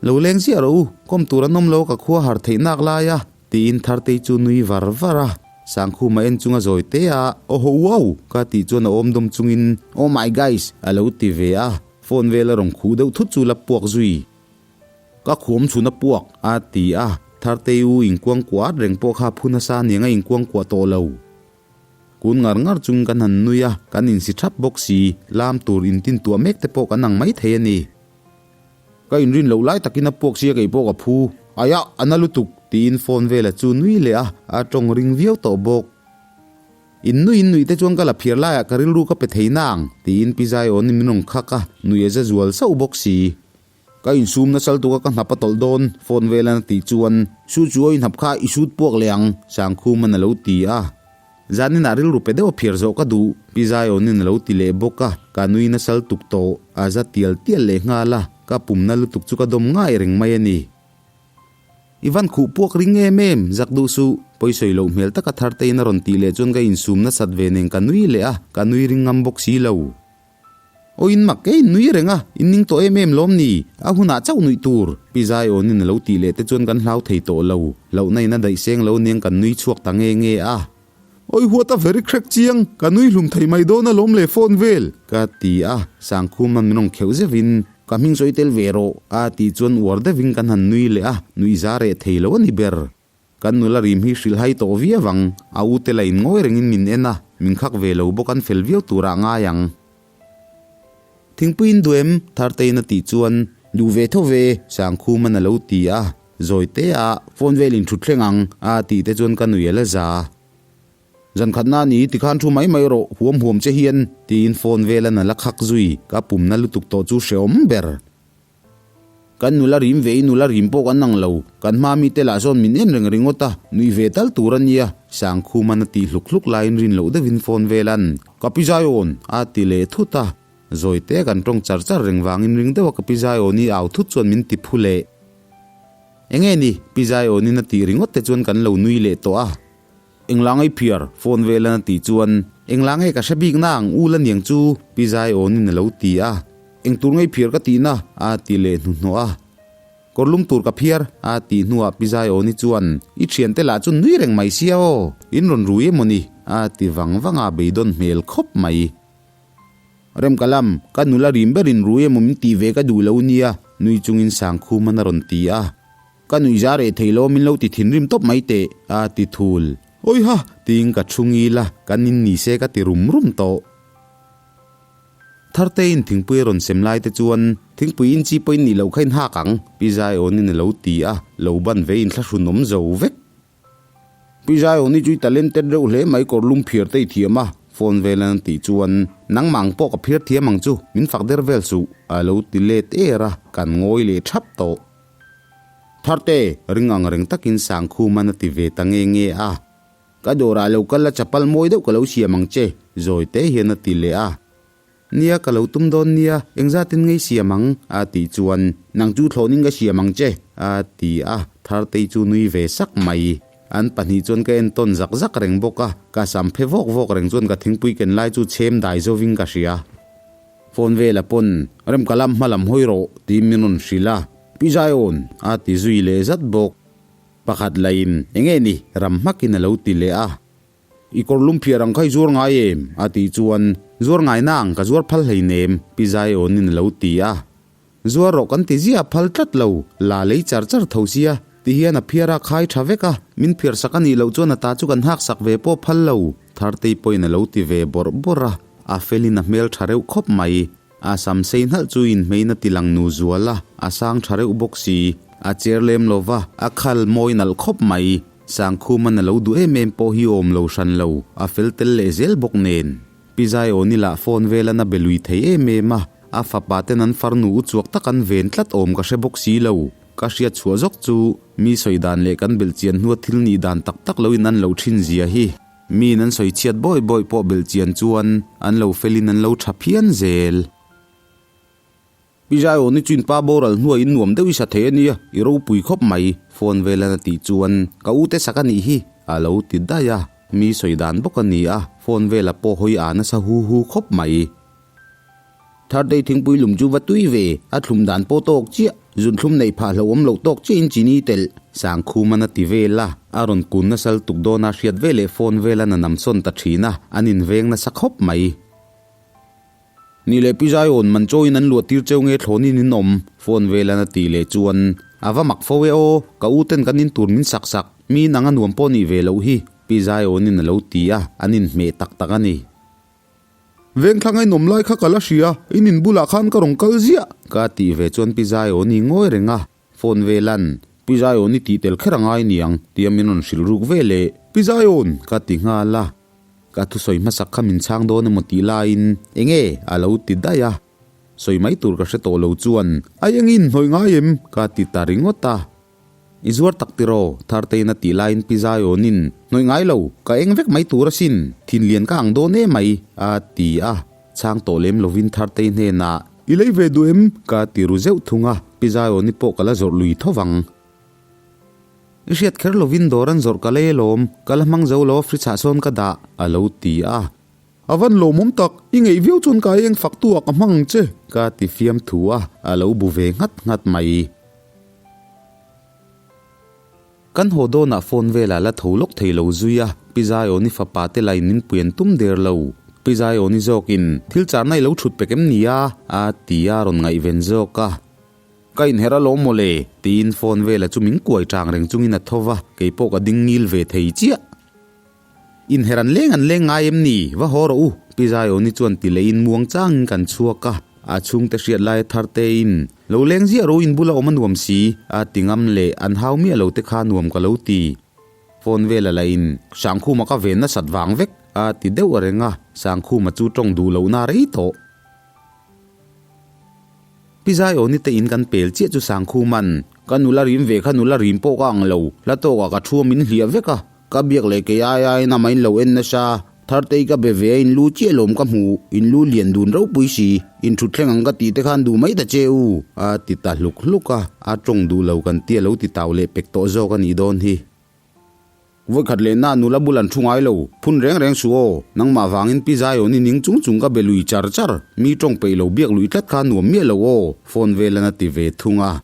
Lo leng ziah rawh u, kawm tur an awm lo ka khua har theih nak lai a, tiin Thartei chu nui var var a. Sangkhuma en chunga zawi te a, Awhaw uau! ka tih chuan a awm dawm chungin, Oh my guys! a lo ti ve a, phone vel a rawn khuh deuh thut chu la puak zui. Ka khuam chhun a puak, a ti a, Thartei u inkuangkuah at reng pawh kha phu nasa aniang a inkuangkuah tawh lo. Kun ngar ngar chung kan han nui a, kan insi thap bawk si, lam tur intin tuah mek te pawh kan ang mai thei a ni. Ka inrin loh lai takin a puak sia kei pawh ka phu, Aiah, a na lutuk! tiin phone vela chu nui leh a, a tawng ring viau tawh bawk. In nui in nuih te chuan ka la phiar laiah ka rilru ka pe thei nang, tiin Pi Zaiawnin min rawn khak a, nui a za zual sauh bawk si. Ka insum nasal tuk a ka hnap a tawlh dawn, phone velan a tih chuan, Su chu a inhnap kha i sut puak leh ang, Sangkhuman a lo ti a. Zaninah rilru pe deuh a phiar zawh ka duh, Pi Zaiawnin a lo ti leh bawk a, ka nui nasal tuk tawh, a za tial tial leh nghal a, ka pumna lutuk chu ka dawm ngai reng mai a ni. I van khuh puak ring em em, zak duh suh, pawisawi loh hmel taka Thartein a rawn tih leh chuan ka insum nasat ve nen ka nui leh a, ka nui ring ngam bawk si lo. Aw in mak ke in nui reng a, in ning tawh em em lawm ni? A hunah chauh nuih tur, Pi Zaiawnin a lo tih leh te chuan kan hlau thei tawh lo, hlauhna in a daih seng lo aniang kan nui chhuak ta nge nge a. Awi huat a very crack chiang, ka nui hlum thei mai dawn alawm le phone vel, ka ti a, Sangkhum a min rawn kheuh zeuhin, Ka hming sawi tel ve rawh, a tih chuan uar deuhin kan han nui leh a, nuih za reh thei lo a ni ber. Kan nula rim hi hrilh hai tawh viau ang, a u te la in ngawi rengin min en a, min khak ve lo bawk an fel viau turah ngai ang. Thingpui in duh em? Thartein a tih chuan, Duh ve tho ve, Sangkhuman a lo ti a, zawi te a, phone velin thut thleng ang, a tih te chuan ka nui a la za. Zan khatna a ni, tikhan thu mai mai rawh, huam huam che hian, tiin phone velan a la khak zui, ka pumna lutuk tawh chu hrehawm ber. Kan nula rim ve i nula rim pawh kan ang lo, kan hma mite lah zawn min en reng ringawt a, nuih ve tal tur a nia, Sangkhuman a tih hluk hluk laiin rin loh deuhin phone velan, Ka pi Zaiawn! a ti leh thut a, zawi te kan tawng char char reng vangin ring deuha ka pi Zaiawn i au thut chuan min ti phu leh. Enge ni? Pi Zaiawnin a tih ringawt te chuan kan lo nui leh tawh a. Engla ngei phiar? Phone velan a tih chuan, Engla nge ka hre bik na ang u la niang chu, Pi Zaiawnin a lo ti a. Eng tur ngei phiar ka tih na? a ti leh hnuhnawh a. Kawr lum tur ka phiar, a tih hnuah Pi Zaiawni chuan, I thiante lah chu nui reng mai sia aw, in rawn rui emaw ni? a ti vang vang a, beidawn hmel khawp mai. Remkalam, ka nula rim berin rui emaw min tih ve ka duh lo nia, nui chungin Sangkhuman a rawn ti a. Ka nuih za reh thei lo min lo ti thinrim tawp mai teh, a ti thul. Awiha! tiin ka thu ngil a, kan in ni se ka ti rum rum tawh. Thartein thingpui a rawn sem lai te chuan, Thingpui in chi pawhin nih loh kha in hak ang, Pi Zaiawnin a lo ti a, lo ban ve in thlahrun awm zo vek. Pi Zaiawni chu i talented reuh hle mai kawr lum phiar te i thiam a, phone velan a tih chuan, Nangmah ang pawh ka phiar thiam ang chu, min fak der vel suh, a lo ti let er a, kan ngawi leh thap tawh. Tharte, ring ang reng takin Sangkhuman a ti ve ta nge nge a. Ka dawrah lo kal la chapal mawi deuh ka lo siam ang che, zawi te hian a ti leh a. Nia ka lo tum dawn nia, engzatin ngei siam ang? a tih chuan, Nang chu thlawhning ka siam ang che, a ti a, Thartei chu nui ve sak mai. An pahnih chuan ka entawn zak zak reng bawk a, ka sam phe vawk vawk reng chuan ka thingpui ken lai chu chhem dai zovin ka hria. Phone vela pawn, Rem ka lam hma lam hawi rawh, tiin min rawn hrilh a, Pi Zion, a ti zui leh zat bawk. Pakhat lain, Enge ni? ram hmakin a lo ti leh a. I kawr lum phiar ang kha i zuar ngai em? a tih chuan, Zuar ngai na ang, ka zuar phal hleinem, Pi Zaiawnin a lo ti a. Zuar rawh kan ti ziah a phal tlat lo, la lei char char tho sia, ti hian a phiar a khai tha vek a, min phiar sak a nih loh chuan a ta chu kan hak sak ve pawh phal lo, Thartei pawhin a lo ti ve bawrh bawrh a, a felin a hmel tha reuh khawp mai. A sam sei hnalh chu inhmein a ti lang nu zual a, a sang tha reuh bawk si. A cher lem lo va, a khal mawi nalh khawp mai. Sangkhuman a lo duh em em pawh hi awm lo hran lo, a fel tel leh zel bawk nen. Pi Zaiawni lah phone velan a be lui thei em em a, a fapa ten an farnu u chuak tak an ven tlat awm ka hre bawk si lo. Ka hriat chhuah zawk chu mi sawi dan leh kan belh chian hnua thil nih dan tak tak lo in an lo thin zia hi. Miin an sawi chhiat bawi bawi pawh belh chian chuan an lo felin an lo tha phian zel. Pi Zaiawni chu in pa boral hnuai in nuam deuh i sa thei a nia, i ropui khawp mai, phone velan a tih chuan ka u te sak a nih hi, a lo ti daih a, mi sawi dan bawk a ni a, phone vela pawh hawi a nasa hu hu khawp mai. Thirday thingpui lum chu va tui ve, a thlum dan pawh tawk chiah, zunthlum neih phah hlauhawm loh tawk chiahin chini telh. Sangkhuman a ti vel a, a rawn kun nasa lutuk dawn a hriat veleh phone vela na nam sawn ta thin a, an inveng nasa khawp mai. Ni leh Pi Zaiawn man chawiin an luah tir cheu nge thlawnin in awm, phone velan a tih leh chuan a va mak fo e aw, ka u ten kan in tur min sak sak, mi nang a nuam pawh nih ve loh hi, Pi Zaiawnin a lo ti a, an inhmeh tak tak a ni. Vengthlang a inawm lai kha ka la hria, in in bulah khan ka rawn kal ziah. Ka tih ve chuan Pi Zaiawni ngawi reng a, phone velan, Pi Zaiawni tih tel kher a ngai niang, tia min rawn hrilh ruk ve leh. Pi Zaiawn! ka ti nghal a, ka thusawi hmasak kha min chhang dawn emaw tih laiin, Enge? a lo ti daih a, sawi mai tur ka hre tawh lo chuan, Ai eng in hnawih ngai em? ka ti ta ringawt a. I zuar tak tiraw? Thartein a tih laiin Pi Zaiawnin, Hnawih ngai lo, ka eng vek mai tur asin, thinlian ka ang dawn em mai, a ti a. Chhang tawh lem lovin Thartei hnenah, I lei ve duh em? ka ti ru zeuh thung a, Pi Zaiawni pawh ka la zawrh lui tho vang. I hriat kher lovin dawr an zawrh ka lei alawm, ka la hmang zo lo a fridge ah sawn ka dah, a lo ti a. A van lawmawm tak, i ngeih viau chuan ka eng fak tu ah ka hmang ang che, ka ti fiam thu a, a lo bu ve nghat nghat mai. Kan haw dawnah phone velah la tho lawk thei lo zui a, Pi Zaiawni fapa te lain min pui an tum der lo. Pi Zaiawni zawkin, Thil charna i lo thut pek em ni a? a ti a rawn ngaihven zawk a. Ka inherh alawm mawle, tiin phone vela chu min kuai tang reng chungin a tho va, keipawh ka ding ngil ve thei chiah. Inher an leng an leng ngai em ni? Va haw rawh u, Pi Zaiawni chuan ti leiin muang changin kan chhuak a, a chhungte hriat laia thar tein, Lo leng ziah rawh u in bula awm a nuam si, a ti ngam leh an hau miah lo te kha nuam ka lo ti. Phone vela lahin, Sangkhuma ka ven nasat vang vek, a ti deuh reng a, Sangkhuma chu tawng duh lohna rei tawh. Pi Zaiawni te in kan pel chiah chu Sangkhuman, Ka nula rim ve kha nula rim pawh ka ang lo, hla tawkah ka thu a min hliah vek a, ka biak leh kei ai aiin amah in lo en nasa, Thartei ka be ve a in lu chiah lawm ka hmu, in lu lian dun ropui si, in thut thleng ang ka tih te khan duh mai ta che u, a ti ta hluk hluk a, a tawng duh lo kan tia lo ti tau leh pek tawh zawk a nih dawn hi. Vawikhat leh na nula bul an thu ngai lo, phun reng reng suh aw, nangmah vangin Pi Zaiawni ning chung chung ka be lui char char, mi tawng peih lo biak lui tlat kha nuam miah lo aw, phone velan a ti ve thung a.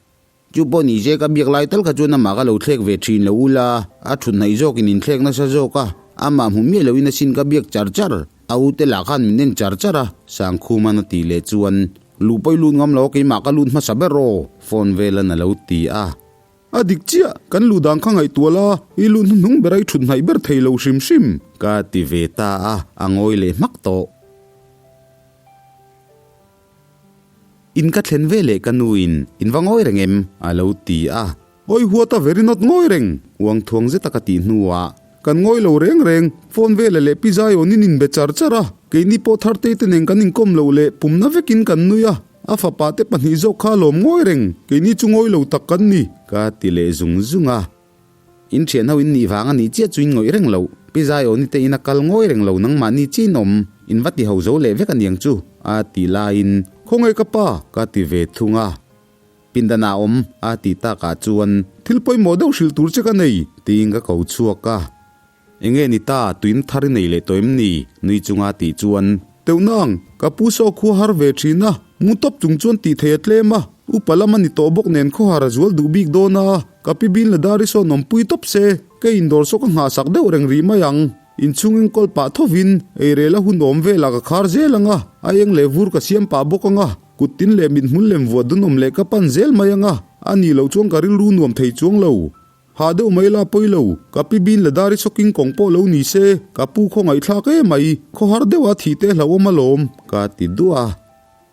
Chu pawh ni se ka biak lai tal kha chuan amah ka lo thlek ve thin lo ula, a thut hnaih zawkin in thlek nasa zawk a, amah hmu miah loin asin ka biak char char, a u te lah khan min en char char a, Sangkhuman a tih leh chuan, Luh pawh i lut ngam lo a keimah ka lut hmasa ber aw, phone velan a lo ti a. A dik chiah, kan luh dan kha ngaihtuah la, i luh hnuhnung ber a i thut hnaih ber thei lo hrim hrim, ka ti ve ta a, a ngawi leh hmak tawh. In ka thlen ve leh ka nuin, In va ngawi reng em? a lo ti a. Awi huat a very not ngawi reng, uang thuang zeta ka tih hnuah. Kan ngawi lo reng reng, phone vela leh pi Zion in inbe char char a, keini pawh Thartei te nen kan inkawm loh leh pumna vekin kan nui a, a fapa te pahnih zawk kha a lawm ngawi reng, keini chu ngawi lo tak kan ni. Ka ti leh zung zung a. In thian ho in nih vang a nih chiah chu in ngawih reng loh, pi Zion i te in a kal ngawi reng lo nangmahni chiah in awm, in va ti ho zo leh vek aniang chu, a ti laiin, Khawngaih ka pa, ka ti ve thung a. Pindan ah awm a tih takah chuan thil pawimawh deuh hrilh tur che ka nei tiin ka ko chhuak a. Enge ni ta, tuin thar i nei leh tawh em ni? Nui chunga tih chuan. Teuh nang, ka pu saw khua har ve thin a, mu tawp chung chuan tih thei a tlem a, upa lam a ni tawh bawk nen khawhar a zual duh bik dawn a, ka pi bil na dar i sawn awmpui tawp se, ka indawr saw ka nghahsak deuh reng rih mai ang. Inchhung enkawl pah thovin eirel a hun awm velah ka khar zel ang a, a eng leh vur ka siam pah bawk ang a, kut tin leh mithmul lem vuah dunawm leh ka pan zel mai ang a, a nih loh chuan ka rilru nuam thei chuang lo. Hah deuh mai la pawi lo, ka pi bin la dar i sawking kawng pawh lo ni se, ka pu khaw ngaihthlak em mai, khawhar deuha thih te hlauhawm alawm, ka ti duah a.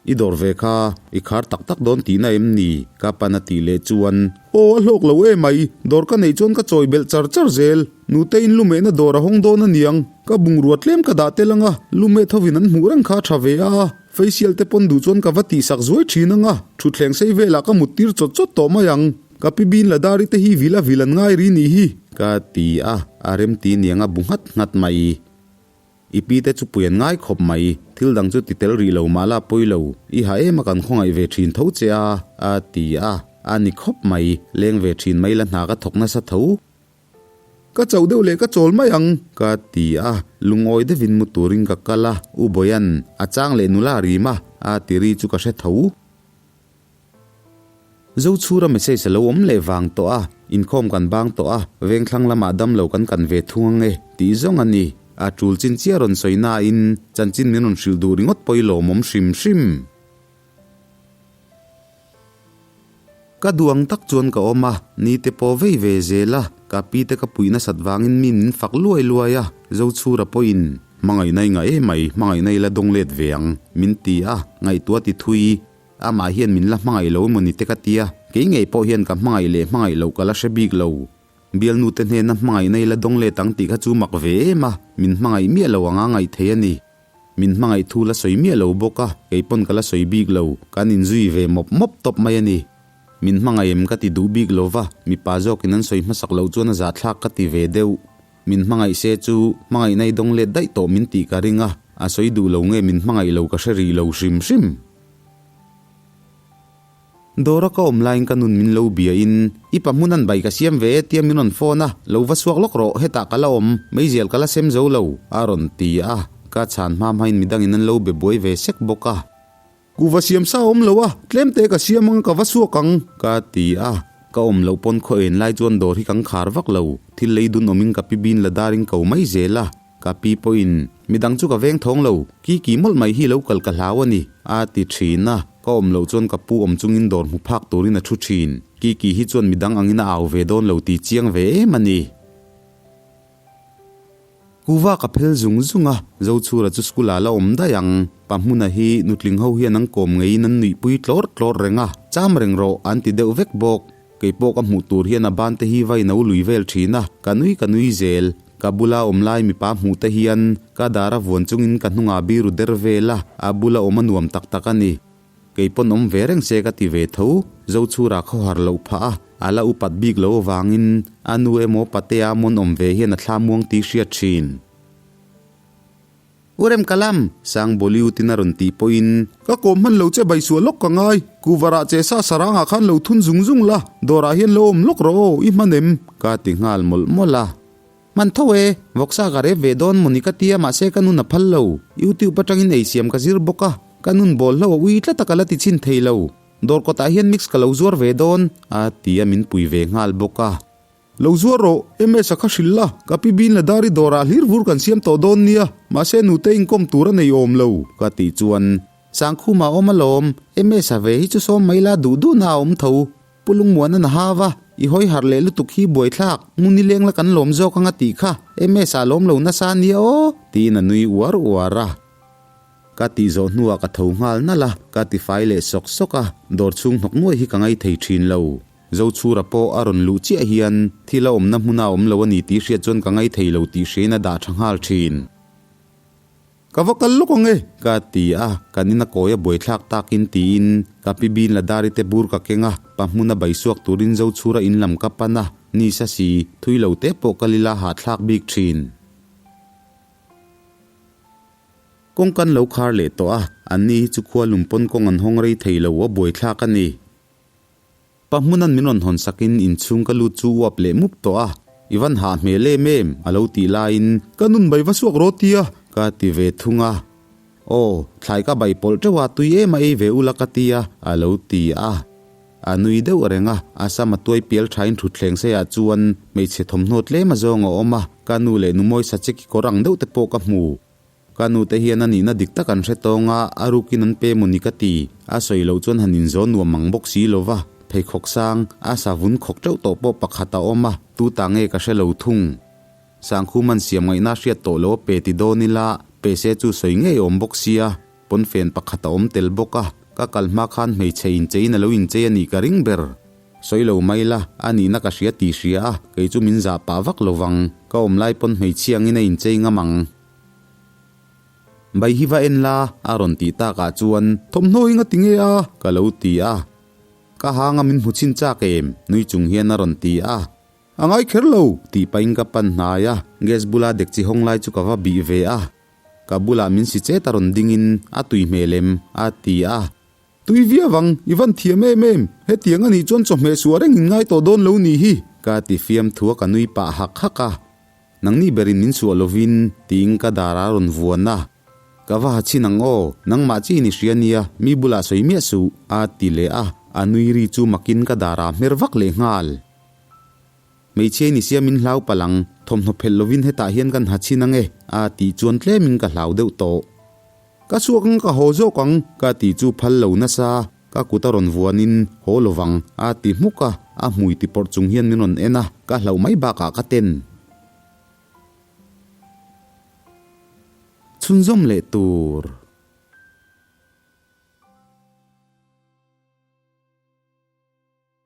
I dawr ve kha, i khar tak tak dawn tihna em ni? Ka pan a tih leh chuan. Aw, a hlawk lo emai, dawr ka neih chuan ka chawi belh char char zel. Nute in lumehna dawr a hawng dawn a niang, ka bungrua tlem ka dah tel ang a, lumeh thovin an hmuh reng kha a tha ve a, facial te pawn duh chuan ka va tihsak zuai thin ang a, thutthleng sei velah ka mut tir chawt chawt tawh mai ang. Ka pi bin la dari te hi vil a vil an ngai ri nih hi. Ka ti a, a remti niang a bu nghat nghat mai. I pi te chu pui an ngai khawp mai, thil dang chu ti tel rih lo mah la pawi lo, i ha em a kan khawngaih ve thin tho che a, a ti a, a ni khawp mai, leng ve thin mai la hna ka thawk nasa tho. Ka chauh deuh leh ka chawl mai ang, ka ti a, lungawi deuhin mu turin ka kal a, U Bawian, a chang leh nula a rim a, a ti ri chu ka hre tho. Zochhura message a lo awm leh vang tawh a, inkhawm kan bang tawh a, vengthlang lamah damlo kan kan ve thung ang e, tih zawng a ni. A tul chin chiah rawn sawi nain chanchin min rawn hrilh duh ringawt pawh i lawmawm hrim hrim. Ka duh ang tak chuan ka awm a, ni te pawh vei ve zel a, ka pi te ka puih nasat vangin mi min fak luai luai a, Zochhura pawhin, Hmangaihna i ngah emai, hmangaihna i la dawng let ve ang, min ti a, ngaihtuah ti thui. Amah hian min la hmangaih lo emaw ni te ka tia, kei ngei pawh hian ka hmangaih leh hmangaih loh ka la hre bik lo. Bialnu te hnena hmangaihna i la dawng let ang tih kha chu mak ve em a, min hmangaih miah lo anga ngaih thei a ni. Min hmangaih thu la sawi miah lo bawk a, kei pawn ka la sawi bik lo, kan inzui ve mawp mawp tawp mai a ni. Min hmangaih em ka ti duh bik lo va, mipa zawkin an sawi hmasak loh chuan a zahthlak ka ti ve deuh. Min hmangaih se chu hmangaihna i dawng let daih tawh min tih ka ring a, a sawi duh lo nge min hmangaih lo ka hre rih lo hrim hrim. Dawra ka awm laiin ka nun min lo bia in, I pa hmun an bai ka siam ve e tia min rawn phone a, lo va suak lawk rawh, hetah ka la awm, meizial ka la sem zo lo, a rawn ti a, ka chhan hma hmain midangin an lo be buai ve sek bawk a. Kuhva siam sa awm lo a, tlem te ka siam ang ka va suak ang, ka ti a. Ka awm loh pawn khaw en lai chuan dawr hi kan khar vak lo, thil lei dun awmin ka pi bin la darin ko mai zel a. Ka pi pawhin, midang chu ka veng thawng lo, ki ki mawlh mai hi lo kal ka hlau a ni, a ti thin a. Ka awm loh chuan ka pu awm chungin dawr hmu phak turin a thu thin. Ki ki hi chuan midang angin a au ve dawn lo ti chiang ve em a ni. Kuva ka phel zung zung a, Zochhura chu school ah la awm daih ang. Pa Hmuna hi nutling ho hian an kawm ngeiin an nuihpui tlawr tlawr reng a, cham reng rawh an ti deuh vek bawk. Kei pawh ka hmuh tur hian a ban te hi va ino lui vel thin a, ka nui ka nui zel. Ka bula awm lai mipa hmuh te hian ka dar a vuan chungin ka hnungah biru der vel a, a bula awm a nuam tak tak a ni. Kei pawn awm ve reng se ka ti ve tho, Zochhura khawhar loh phah a, a la upat bik lo avangin a nu emaw patea mawn awm ve hian a thla muang tih hriat thin. U Remkalam! Sang Bollywood-in a rawn tih pawhin. Ka kawm hman lo che baisuah lawk ka ngai, kuvarah che sa sarangah khan lo thun zung zung la, dawrah hian lo awm lawk rawh aw, i hman em? Ka ti nghal mawlh mawlh a. Hman tho e, vawksa ka rep ve dawn mawni ka tia mahse ka nun a phal lo. YouTube atangin ei siam ka zir bawk a, ka nun bawl hlo a ui tlat a ka la ti chhin thei lo. Dawr kawtah hian mix ka lo zuar ve dawn a ti a min pui ve nghal bawk a. Lo zuar rawh, MS a kha hrilh la, ka pi bin la dari dawrah hlir vur kan siam tawh dawn nia, mahse nute inkawm tur a nei awm lo ka tih chuan Sangkhuma awm alawm, MS a ve hi chu sawm mai la duh duhna a awm tho. Pu Lungmuana na hau a, i hawi harh leh lutuk hi buaithlak, hmun i leng la kan lawm zawk anga tih kha, MS ah lawm lo nasa ania aw, tiin a nui uar uar a. Ka tih zawh hnuah ka tho nghal nalh a, ka tifai leh sawk sawk a, dawr chhung hnawk nuai hi ka ngai thei thin lo. Zochhura pawh a rawn luh chiah hian thil a awmna hmuna a awm lo a ni tih hriat chuan ka ngaithei lo tih hriain a dah tha nghal thin. Ka va kal lawk ang e, ka ti a, kan ina kawi a buaithlak takin tiin ka pi bin la dari te bur ka keng a, pa hmuna bai suak turin Zochhura in lam ka pan a, ni sa si, thui lo te pawh kal ila hahthlak bik thin. Kawng kan lo khar leh tawh a, anni hi chu khua lum pawn kawng an hawng rei thei lo a buaithlak a ni. Pa hmunan min rawn hawn sakin inchhung ka lut chu uap leh mup tawh a, I van hah hmel em em, a lo tih laiin, Ka nun bai va suak rawh tia, ka ti ve thung a. Aw, thlai ka bai pawlh teuh a, tui em a ei ve ula ka tia, a lo ti a. A nui deuh reng a, a sam a tuai pial thain thutthleng seiah chuan hmeichhe thawmhnaw tlem a zawng a awm a, ka nu leh nu mawi sachek i kawr ang deuh te pawh ka hmu. Ka nu te hian a nihna dik tak an hre tawng a, a rukin an pe maw ni ka ti. A sawi loh chuan han inzawn nuam ang bawk si lo va, pheikhawk sang, a savun khawk teuh tawh pawh pakhat a awm a, tu ta nge ka hre lo thung. Sangkhum an siam ngaihna hriat tawh lo a pe ti dawn ila, pe se chu sawi ngei awm bawk sia, pawnfen pakhat a awm tel bawk a, ka kal hma khan hmeichhe incheiin a lo inchei a nih ka ring ber. Sawi lo mai la, a nihna ka hria tih hria a, kei chu min zah pah vak lo vang, ka awm lai pawn hmeichhia angin a inchei ngam ang. Bai hi va en la, a rawn tih takah chuan, Thawmhnaw hi nga ti nge a? ka lo ti a. Ka hang a min hmu chhin chak em? nui chung hian a rawn ti a. A ngai kher lo, tih pahin ka pan hnai a, gas bula dekchi hawng lai chu ka va bih ve a. Ka bulah min si chet a rawn dingin, A tui hmel em? a ti a. Tui viau ang, i van thiam em em, hetiang a nih chuan chawhmeh suah reng in ngai tawh dawn lo nih hi, ka ti fiam thu a ka nui pah hak hak a. Nangni berin min suah lovin, tiin ka dar a rawn vuan a. Ka va ha chhin ang aw, nangmah chiin i hria nia, mi bulah sawi miah suh, a ti leh a, a nui ri chu makin ka dar ah hmer vak leh nghal. Hmeichhia in i sia min hlau palh ang, thawmhnaw phelh lovin hetah hian kan ha chhin ang e, a tih chuan tlemin ka hlau deuh tawh. Ka chhuak ang ka haw zawk ang, ka tih chu phal lo nasa, ka kut a rawn vuanin haw lovang, a ti hmuk a, a hmui ti pawrh chung hian min rawn en a, ka hlauh mai bakah ka ten. Chhunzawm leh tur.